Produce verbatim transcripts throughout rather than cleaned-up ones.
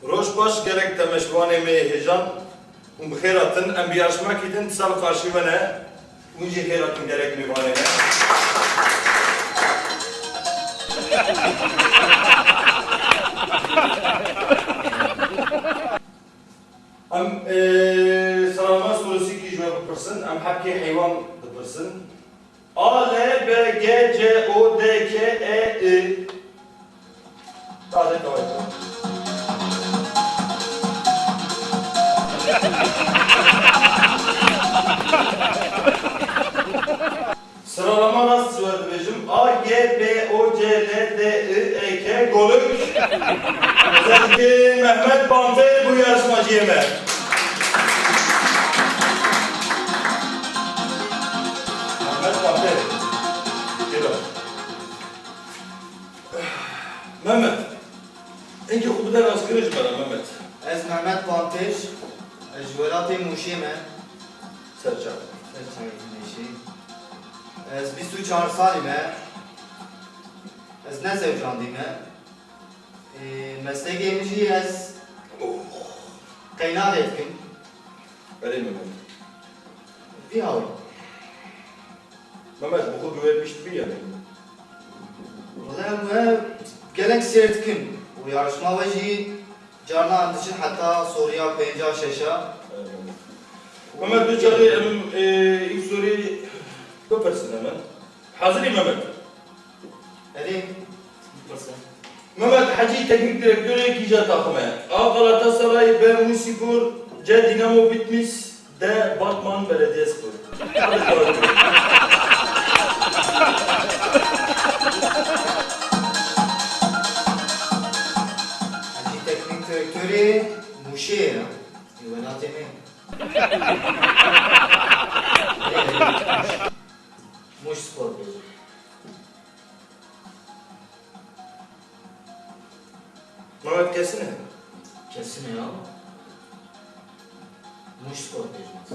Roj baş gelek temeşvanê me yê hêjan, hûn bi xêr hatin. Em bi yarışmakî din dîsa li qarşî we ne. Hûn jî xêr hatin gelek mêvanê me. Em, e, sıralama sorusikî ji we bipirsin. Em hebkê heywan dipirsin. A, L, B, G, C, O, D, K, E, I. Tadê tawê. Sıralama rast ji we dibêjim. A, G, B, O, C, L, D, I, E, K, Goluk. Zengin Mehmet Panter bu yarışmacıya me. Mehmet Panter. Gel bak. Mehmet. Hinkî xwe bide rastkirin ji me re Mehmet. Ez Mehmet Pantêj, ez ji welatê Mûşê me. Serçe. Serçe Mûşê. Ez bîst û çar salî me. Ez ne zewcandî me. Ê, meslekê min jî ez qeyna lê dikim. Erê Mehmet. Vî hawî. Mehmet, bi xwe bi wê pişt bî yanî? Wele em we gelek sêr dikin û yarişma we jî carna em diçin heta soruya pênca şeşa. Mehmet, tu çaxê em, e, îv sorî bipirsin hemen. Hazirî Mehmet? Erê, bipirse. Mehmet Hecî teknik direktorê kîja taxim e? A, Galatasaray, B, Mûsîpor, C, Dinamo Bitmis, D, Batman Belediyespor. Hadi bakalım. Hecî teknik direktorê Mûşê ye. Ê welatê me. Mûş Spor bêje. Mehmet kesin e? Kesin e ya. Mûş Spor bêjmez.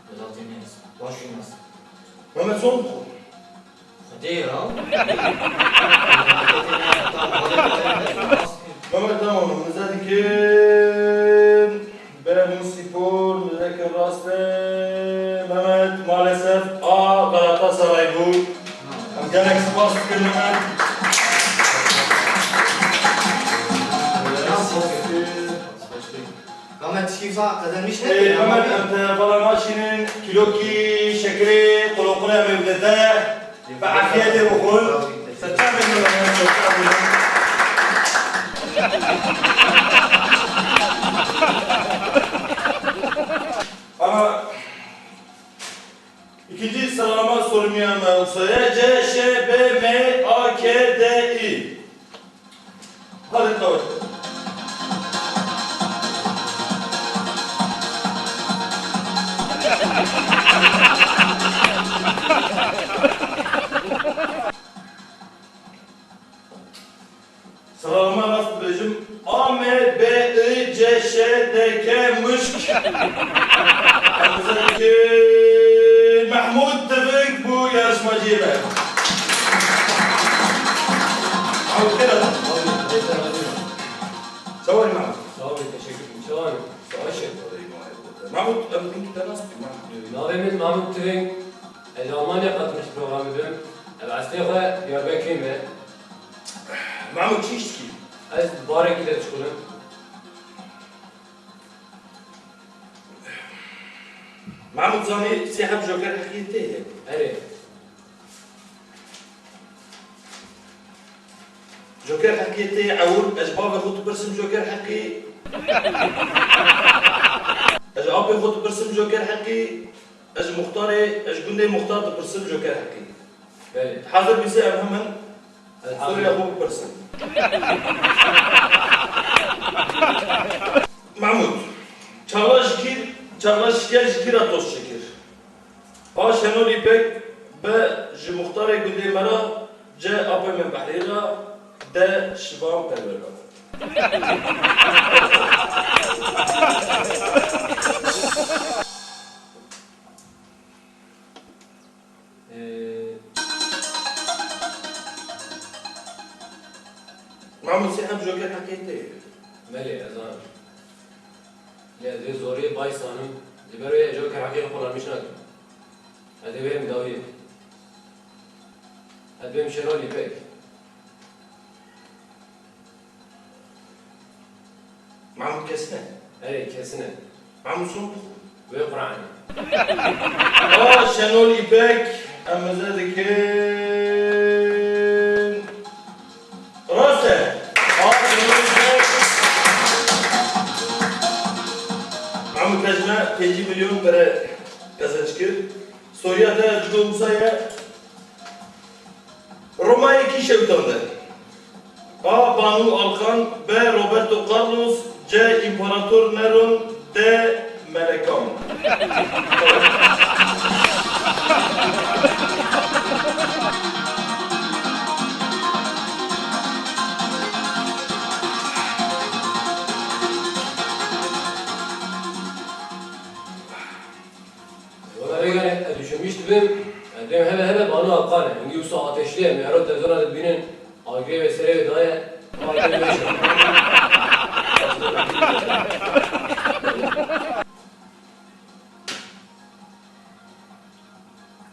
Welatê me ez. Baş şûnas. Mehmet son mu? Xwedê ya. Mehmet tamam, nizedikin. Beremû Spor, Muzekir Raste, Mehmet, maalesef A Galatasaray bû. Em gelek spas dikin Mehmet. Mehmet, tişkî wisa qezenmiş Ê, neke, Mehmet, ama em te bala naçînin, kîlokî şekirê, qoloqulê em ê bide te. Bi afiyetê bixwin. Serçavên min, serçavên min. Ama ikinci sıralama sorum ya me wisa ye. C, Ş, B, M, A, K, D, İ. Hadi kavga. Sıralama nasıl diyeceğim? A, M, B, I, C, Ş, D, K, Muşk. Mehmut Tivik bu yarışmacıyı be. Çawa Mahmut? Sağ olun, teşekkür ederim. Çawa? Savaş. Mahmut, em hûn tu te nas bî, Mahmut. Navê min Mahmut Tivik. Ez Almanya qatmiş programê bim. Ev eslê xwe Diyarbekirî me. Mahmut, çi iş dikî? Ez barekî de dişuxulim. Mahmut, zanî sê heb joker heqiyê tê ye. Erê. Joker heqiyê tê ye ewil, ez ji bavê xwe dipirsim joker heqî. Ez ji apê xwe dipirsim joker heqî. Ez ji muxtarê, ez ji gundê muxtar dipirsim joker heqî. Belê. Hazir bî se em hemin soruya xwe bipirsin. Mahmut, Çağla ji kî, Çağla Şiker ji kî re tost çêkir? A, Şenol İpek, B, ji muxtarê gundê me re, C, apê me Behrê re, D, Şivan Perwer re. Ee, Mahmut, sê heb joker heqê te ye. Belê, ez zanim. Lê ez vê zorê bay sanim. Ji ber wê ez cewekê heqê xwe xulamîş nakim. Ez ê bêm dawiyê. Ez bêm Şenol Îpek. Mahmûd Kesine. Erê, Kesine. Mahmûd Sump. Wê Qur'anê. A Şenol Îpek, em mize dikin. Rast e. A Şenol Îpek. Mahmûd Kesine pêncî milyon pere qezenc kir. Soriya te ji bo Musa ye. Romayê kî şewitande? A Banu Alkan, B Roberto Carlos, C İmparator Neron, D Melekam. Wala rêgane ez düşünmüş dibim, ez dibêm hebe hebe Banu Alkan e. Hingî wisa ateşli ye, me ero televizyona de dibînin, agirê wê serê wê daye, ama dibêm meşe.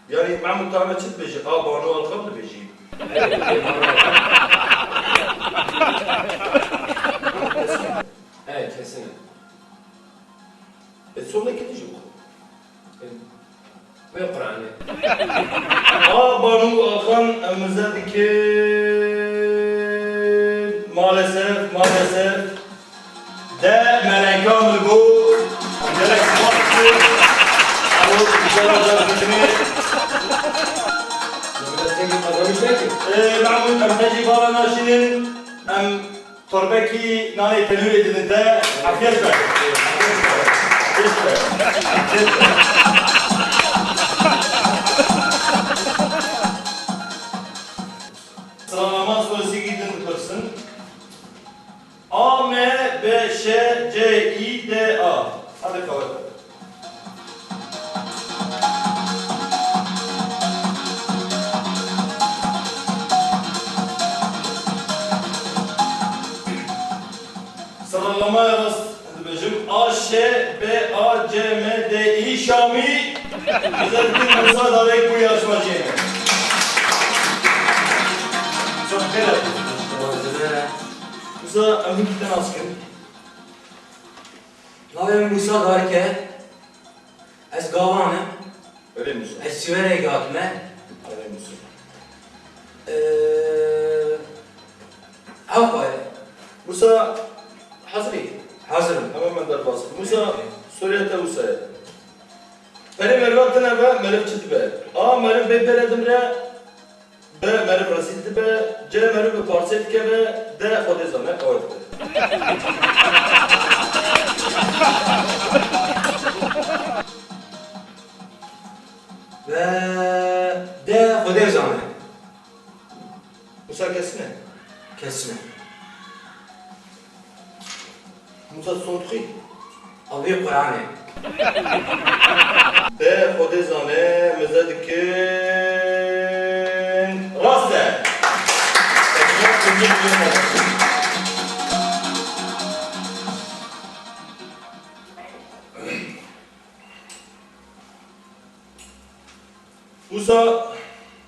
Yani Mahmut Ahmet çi dibêje? A Banu Alkan dibêjî. He, kesin e. E, sonekî dijî bixwe. E, wê Qur'anê. A Banu Alkan, em mize dikin. Maalesef, maalesef. De Melekam li bo. Gerek spas bikin. Alo, güzel olacak bikinî. Millet tek kazanmış ne ki? E, Mahmut, em te jî bala naşînin. Em Torbekî nanê tenûrê didin te, efiyet be. Efiyet be. Efiyet be. Sıralama sorusu gidin dipirsin. A, M, B, Ş, C, İ, D, A. Hadi kawet. Sıralama rast dibêjim. A, Ş, B, A, C, M, D, İ, Şamî. Güzel bir Musa Darek bu yarışmacı yine. Çok helal. Musa, em hîn te nas kirin. Navê min Musa Darek e. Ez gavan im. Erê Musa. Ez Sîwerê hatime. Erê Musa. Ee, ew xwe ye. Musa, hazirî? Hazir im. Hemen me derbas kir. Musa, soruya te wisa ye. Perê meriva tune be, meriv çi dibe? A, meriv bê pere dimre, B, meriv rezîl dibe, C, meriv bi parsê dikeve, D, Xwedê zane, qawet be. Ve D, Xwedê zane. Musa kesin e? Kesin e. Musa Sontxî. Aliyê Qur'anê. Be Xwedê zane, mize dikin. Rast e. Wisa,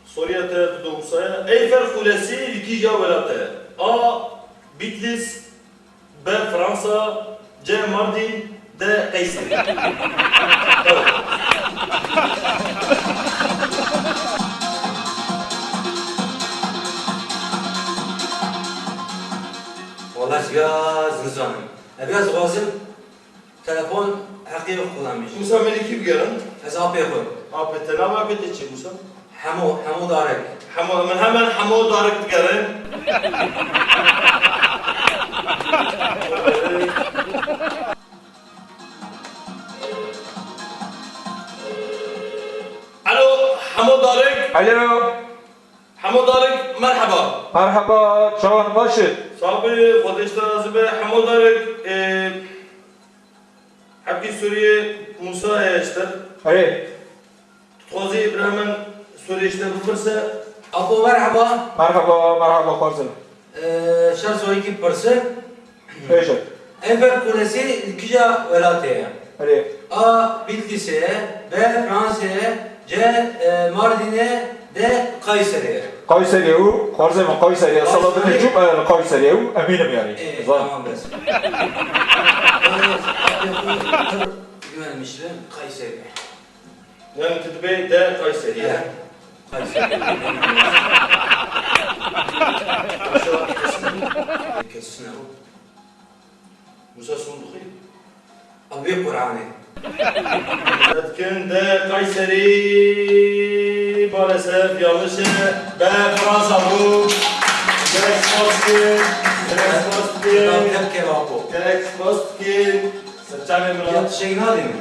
soruya te bi do wisa ye. Eyfel Kulesi li kîja welat e? A, Bitlis, B, Fransa, C, Mardin, D, Qeyseri. Evet. Wala ez ya ez nizanim. Ez ya ez dixwazim Telefon heqê xwe kullanmîş. Musa Melîkî bigerin. Ez apê xwe. Apê te, nava apê te çi Musa? Hemo, Hemo Darek. Hemo, min hemen Hemo Darek digerin. Alo, Hemo Darek. Alo. Hemo Darek, merheba. Merheba, çawan baş e? Sax bî, Xwedê ji te razî be. Hemo Darek, e, Hebkî Sûriyê Musa heye ji te. Erê. Tu dixwazî bi hemen Sûriyê ji te bipirse? Apo merheba. Merheba, merheba xwarzim. Ee, şer zorîkî bipirsin. Hêj e. Eyfel Kulesi li kîja welatê ye? Erê. A. Bîtlîsê ye, B. Fransê ye, C. E, Mardînê ye, D. Kayserê ye. Kayserê û xwarzê min Kayserê ye. Selahattin Kayserê. Çûk, e, li Kayserê û emînim yani. Ê, zan. Tamam bes. Yalnız, güvenmiştim, Kayserê. Yani tu dibê D Kayserê ye. Evet. Kayserê. Aşağı kesin. Kesin o. Musa Sunduqî. Abi Kur'an'ı. Etkin de Kayseri maalesef yanlış. B Fransa bu. Gerek Spasskin. Gerek Spasskin. Gerek Spasskin. Serçavê min. Ya şey nadî mi?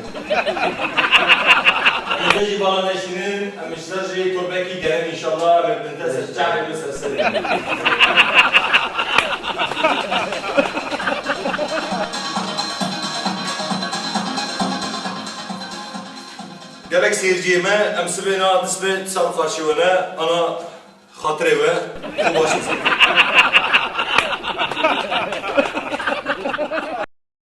Em ê jî bala neşînin, em ê ji ser jî turbekî gerin înşallah, em ê bin te serçavê min ser serê. Gelek seyirciyê me, em sibê na disbê disa bi xarşî we ne, ana xatirê we, xwe baş.